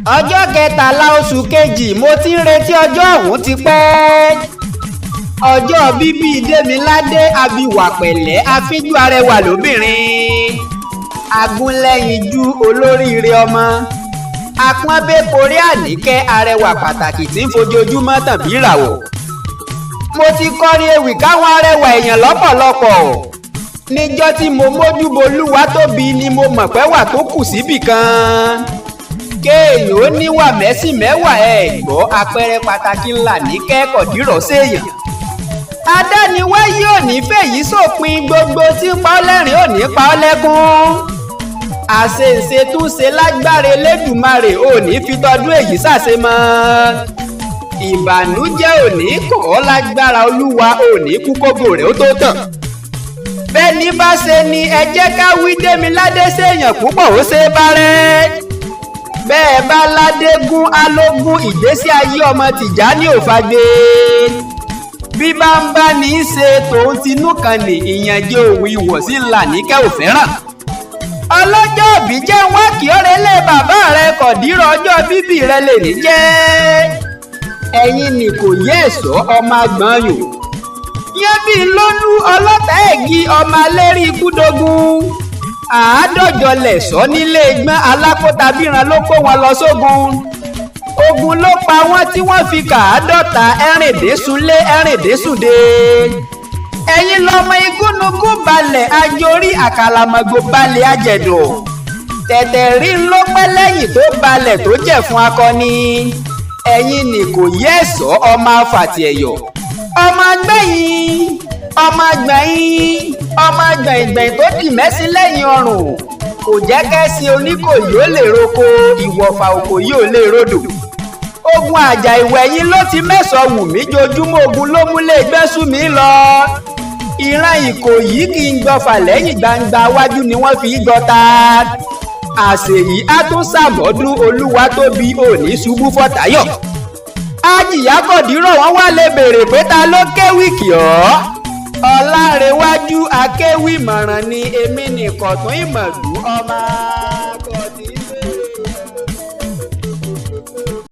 Ọjọ́ 13 oṣù kejì, mo ti ń retí ọjọ́ ọ̀hún ti pẹ́. Ọjọ́ bíbí Démiládé abiwà pẹ̀lẹ́, afínjú arẹwà lóbìnrin, agúnlẹ́yinjú olóríire ọmọ apọ́nbéporí àníkẹ́, arẹwà pàtàkì tí ń fojoojúmọ́ tàn bí ìràwọ̀. Mo ti kọrin ewì káwọn arẹwà èèyàn lọ́pọ̀lọpọ̀. Níjọ́ tí mo mójú bolúwa tóbi ni mo mọ̀ pé wà tó kù síbì kan. Kéèyàn ó níwà mẹ́sìn mẹ́wàá ẹ̀ gbọ́, àpẹẹrẹ pàtàkì ńlá ní kẹ́kọ̀ọ́ dìrọ̀ séèyàn. Adániwáyé ò ní fèyí sópin, gbogbo tí ń pa ọ́ lẹ́rìn ò ní pa ọ́ lẹ́kún. Àṣeǹṣe tún ṣe lágbára Elédùmarè, ò ní fi tọdún èyí ṣàṣe mọ́. Ìbànújẹ́ ò ní kàn ọ́ lágbára Olúwa, ò ní kú kógo rẹ̀ ó tó tàn. Bẹ́ẹ̀ni bá ṣe ni ẹ jẹ́ ká wí, Démiládé ṣèèyàn púpọ̀, ó ṣe é bá rẹ́. Bẹ́ẹ̀ bá ládégún alógún, ìgbésí ayé ọmọ Tìjání ò fagbe. Bí bá ń bá ní í ṣe tòun tinú kan ní ìyànjẹ òun ìwọ̀sí ńlá níkẹ́ ò fẹ́ràn. Ọlọ́jọ́ òbí jẹ́ wá kí ọ̀rẹ́ lé bàbá rẹ kọ̀dírọ̀, ọjọ́ bíbí rẹ lè ní jẹ́. Ẹ̀yin ni kò yẹ ẹ̀sọ́ ọmọ àgbọ̀n yò. Yẹn bí lólú ọlọ́tà ẹ̀gí ọmọ alérí ikúdógún. 150 lẹ̀sọ́ nílé gbọ́n alákòóta bíran ló kó wọn lọ sógun. Ogun ló pa wọ́n tí wọ́n fi kàádọ́ta ẹ̀rìndínsúnlé ẹ̀rìndínsúnde. Ẹ̀yin lọmọ igúnnugún balẹ̀ ajorí, àkàlàmọ̀gbò balẹ̀ ajẹ̀dọ̀. Tẹ̀tẹ̀ rí ló pẹ́ lẹ́yìn tó balẹ̀ tó jẹ̀ fún akọni. Ẹ̀yin ni kò yẹ ẹ̀sọ́ ọmọ afàtì ẹ̀yọ̀. Ọmọ gbẹ̀yìn, ọmọ gbẹ̀yìn, ọmọ gbẹ̀yìngbẹ̀yìn tó dì mẹ́sí lẹ́yìn ọrùn. Kò jẹ́ kẹ́sì Oníkòyí ó lè roko, ìwọ̀fà Òkòyí ò lè rodò. Ogun àjà ìwẹ̀yìn ló ti mẹ́sàn-án wù mí jojúmọ́, ogun ló múlé gbẹ́sù mi lọ. Ìran Ìkòyí kì í gbọ́fà lẹ́yìn, gbangba wájú ni wọ́n fi gbọ́ta. Àṣèyí á tún ṣàmọ́dún, Olúwa tóbi òní ṣubú fọ́tàyọ̀. Ájìyá kọ̀dírọ̀ wọ́n wá lè béèrè pé ta ló kéwì kì ọ́. Ọ̀làrẹ̀wájú akéwì mọ̀ràn ni èmi nìkọ̀tún ìmọ̀lú ọmọ.